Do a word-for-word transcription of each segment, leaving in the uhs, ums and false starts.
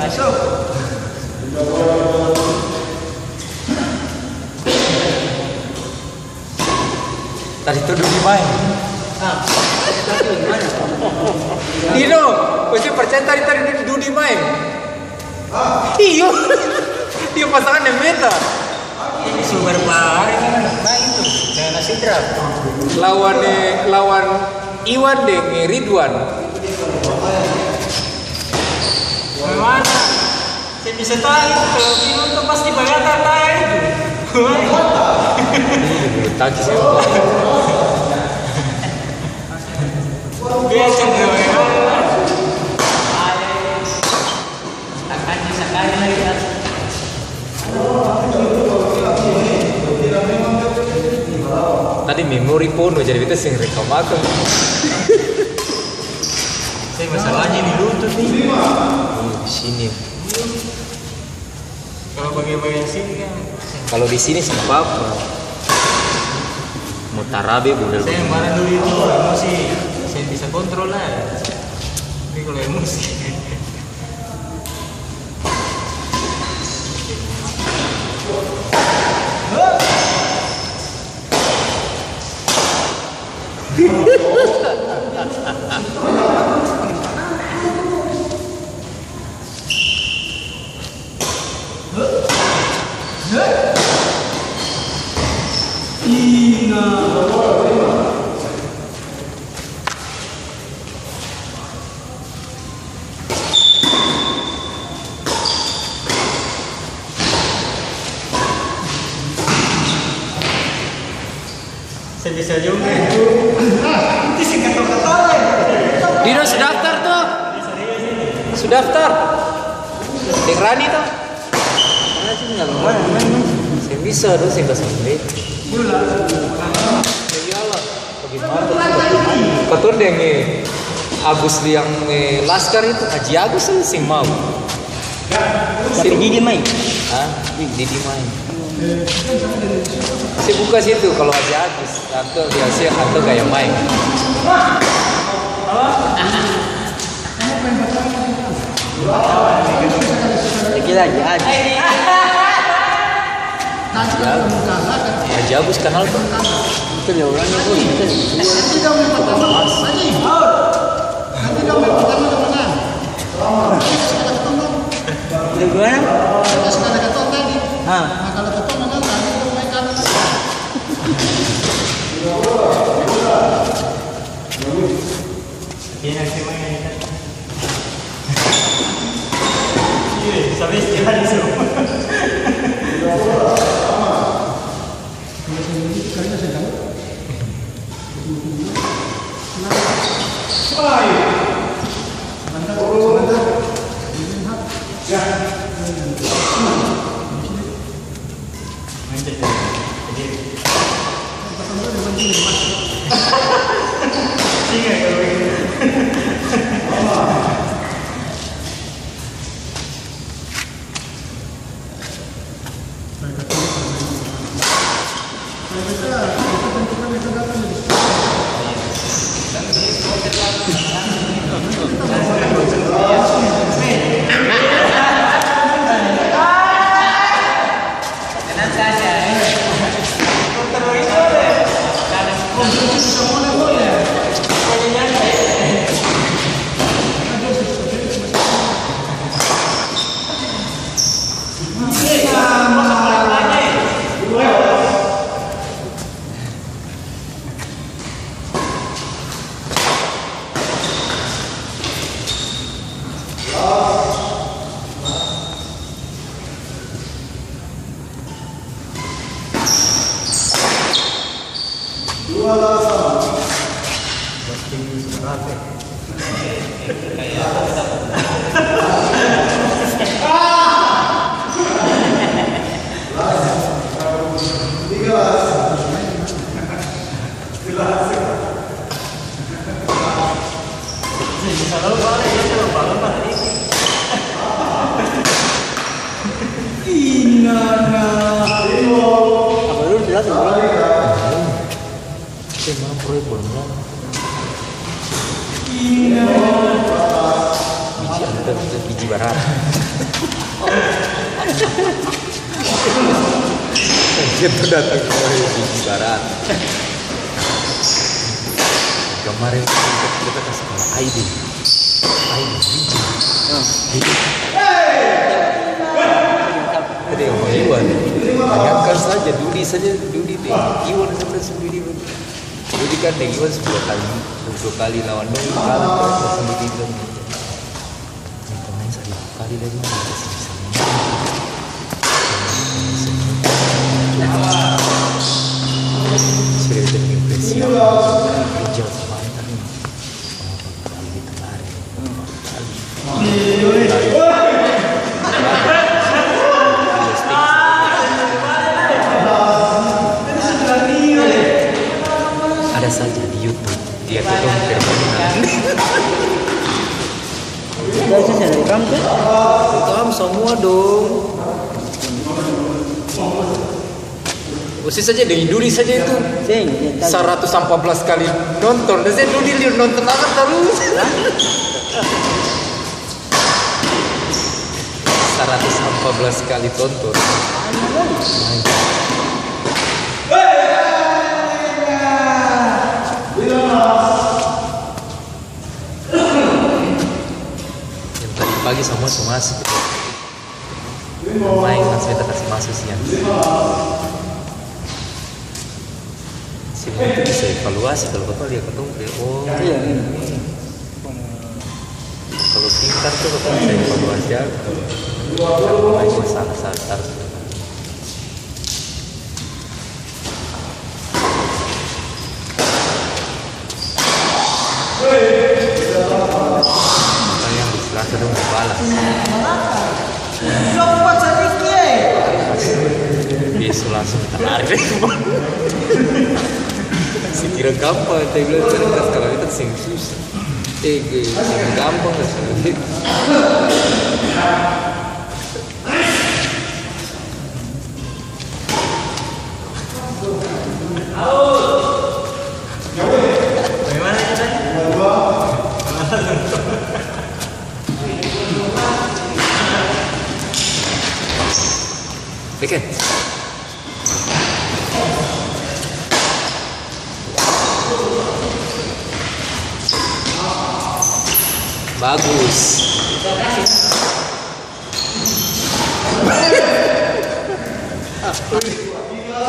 Tadi tu Dudi maeng. Ah, tadi di mana? Ino, beta percaya tadi, tadi Dudi maeng. Iyo. Iyo, pasangan deng beta. Ini sumber pa hari ini maeng tu. Dengan Sidra. Lawan, eh, lawan Iwan deng, eh, Ridwan. Bagaimana? Seng bisa tahan itu, kalo minum tuh pasti bagata tahan itu. Ini bulu tangkis ya. Biasa, bagaimana? Sakali, sakali lagi, kan? Tadi memori pono, jadi beta seng rekam akang. Saya masalahnya di lutut nih. Oh, di sini. Kalau bagian-bagian sini kan. Kalau di sini seng apa-apa. Mau tarabe boleh. Saya yang barang dulu itu emosi, saya bisa kontrol lah. Tapi kalau emosi. Saya bisa juga. Itu sih kata-kata. Dino su daftar tuh. Su daftar. Deng Rani tuh. Seng bisa dong, seng kasih duit. Iyalah, bagaimana? Katong deng, eh, Agus yang, eh, Laskar itu, Haji Agus saja seng mau. Tapi Didi main? Hah? Didi main. Saya buka situ kalau Haji Agus. Tante biasa tante gaya main. Lagi-lagi aja. Ya. Haji Agus kenal tuh. Itu dia orangnya pun. Mas. Udah gimana? Hah? Iya, nanti main ini kan. Iya, sampai sekali semua. Biji ada, biji barat. Itu datang kemari, biji barat. Kemarin kita, kita kasih tahu Aiden. Aiden, biji. Ah. Jadi, tadi sama Iwan. Bayangkan saja, Dudi saja, Dudi deh. Iwan sama si Dudi. Dudi kan deng Iwan sepuluh kali, dua puluh kali lawan dong, kalah terus sama Dudi dong. Ini pemain satu kali lagi, masih bisa main. Sudah jadi impresi. Jauh kemarin tadi. Oh, kali itu lari. Ada saja di YouTube, dia tuh rekam tuh. Rekam semua dong. Usi saja deng Dudi saja itu. Seng, seng, tahu. Saratus ampat belas kali nonton, dan saya Dudi liu nonton akang tarus. Hah? Saratus ampat belas kali tonton. Banyak kali. Banyak. Yang tadi pagi samua su masuk. Maeng langsung beta kasi maso siang. Semua itu bisa evaluasi kalo katong lia katong pe, oh, iya, iya. Kalo pintar tu katong bisa evaluasi akang. Katong maeng salah-salah tarus. Yang di Selasa dong mo balas. Dia su langsung lari. Se kira gampang, ta bilang, "Kas kalah beta seng susah. Eh, ge, seng gampang, kas." Bagaimana itu tadi? Bagus.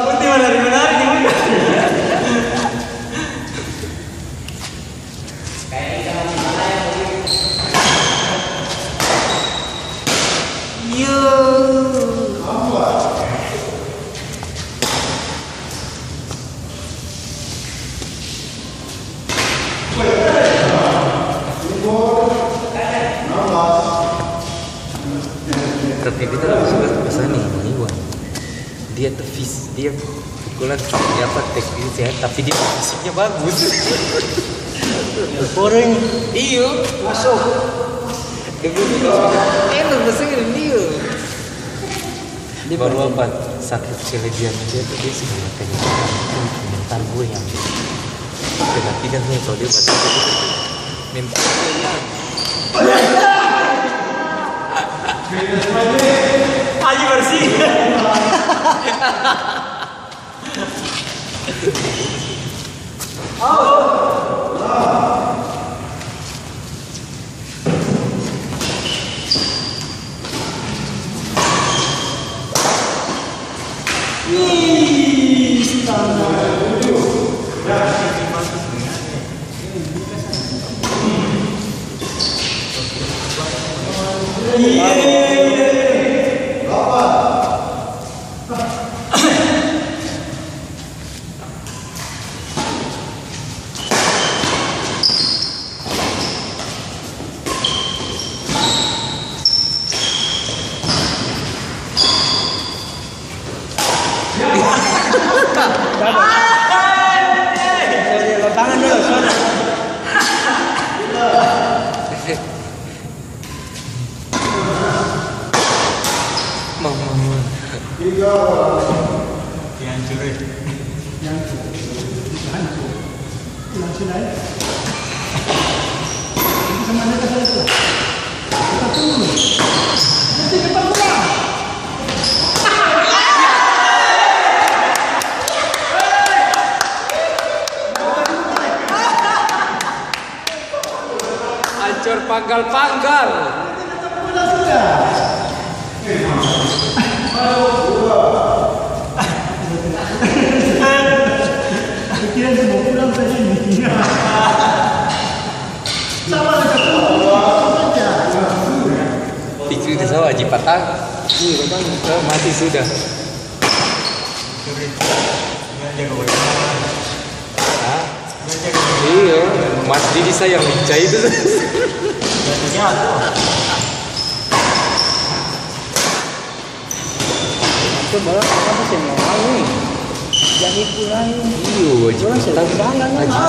Ulti manari-manari, gimana? Yo. Tapi beta lebih suka pesan nih, Iwan. Dia tuh fis-, dia pukulan, dia apa, tekniknya sehat, tapi dia fisiknya bagus. Orang. Iyo. Masuk. Dia bilang, "Enak, masuk ke dia." Baru apa? Satu kelebihan dia tuh, dia sudah makanya mental gue yang perhatikan nih, kalau dia baca mental gue yang Aji bersih. Tangan dulu, sono. Mama. Dihancur, eh. Dihancur. Dihancur. Langsung naik. Itu sama aja tadi tuh. Kita tunggu. Nanti cepat pulang. Panggal-panggal. Pikir di sawah Aji Patang. Iya, Patang. Oh, mati sudah. Hah? Iya, Mas Didi sayang lincah itu. Coba lah, apa sih mau lain? Yang itu lain. Iya, wajib. Orang sedang jalan, Haji.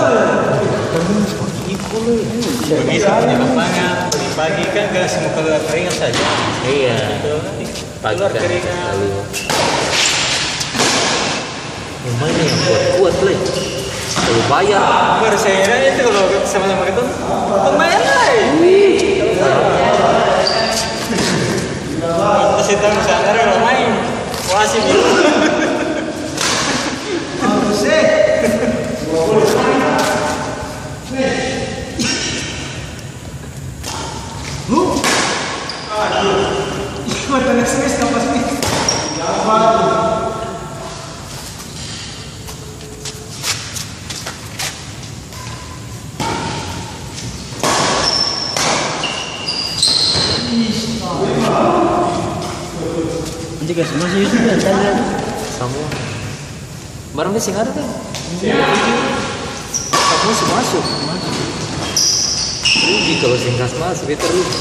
Itu loh. Bisa di lapangan, pagi-pagi kan gak semua keluar keringat saja. Iya. Gitu. Pagi kan lalu. Pemain yang kuat-kuat, Le. Kalau bayar. Baru saya heran itu kalau sama-sama ketemu. Pemain, Le. Wih. Pas itu sana ada pemain. Wasit itu. Huh? Aduh. Ih, mata nges-nges, kapas nih. Jangan. Anjing, kasih masuk itu, ya, tanya. Semua. Barang dia seng ada kan? Seng ada. Tapi masuk, masuk. Rugi kalau seng kas masuk, beta rugi.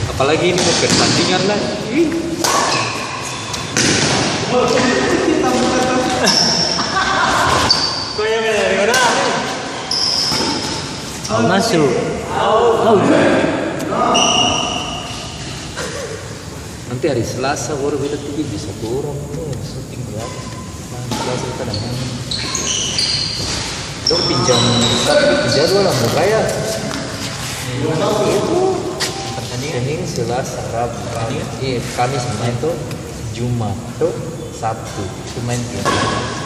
Apalagi ini mau pertandingan lagi. Ih. Kau yang dari mana? Masuk. Out. Nanti hari Selasa baru beta pigi bisa dorong, no, syuting di atas. Nah, Selasa beta ada main. Dong pinjam jadwal Ambon Raya. Itu. Senin, Selasa, Rabu, Kamis. Iya, Kamis main tuh. Jumat tuh, Sabtu. Itu main tiap hari.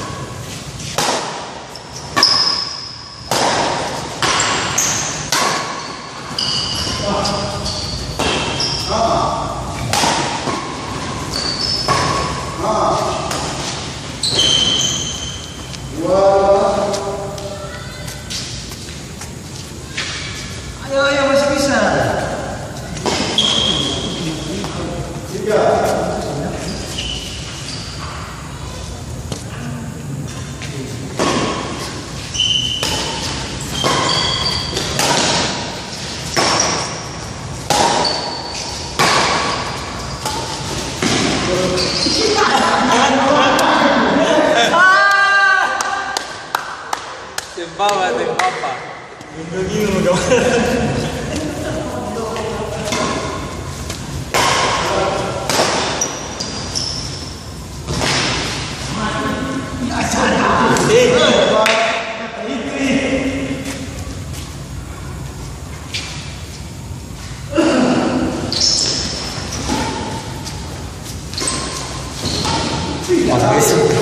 Ayo, ayo, masih bisa. Tiga. Seng papa, seng papa. Itu,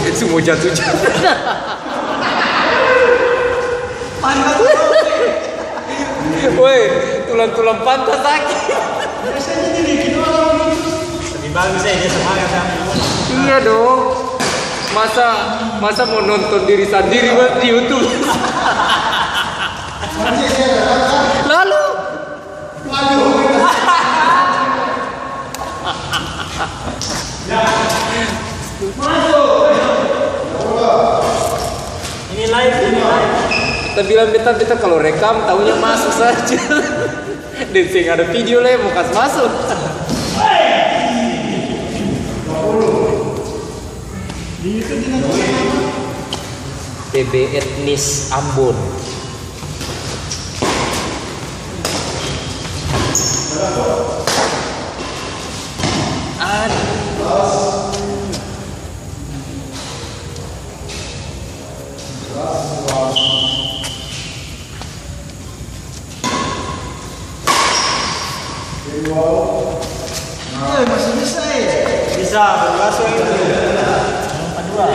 itu mau jatuh, jatuh. Woi, tulang-tulang pantat sakit. Lebih bagus ya, dia semangat kan. Iya dong. Masa, masa mau nonton diri sendiri, Bang, di YouTube? Lalu? Ini live, ini live. Kita bilang, "Beta, beta kalau rekam, taunya masuk saja." Dan seng ada video lai mo kas maso. T B Etnis Ambon. Aduh. Eh, masih bisa, eh. Bisa, berlangsung itu. Nomor dua.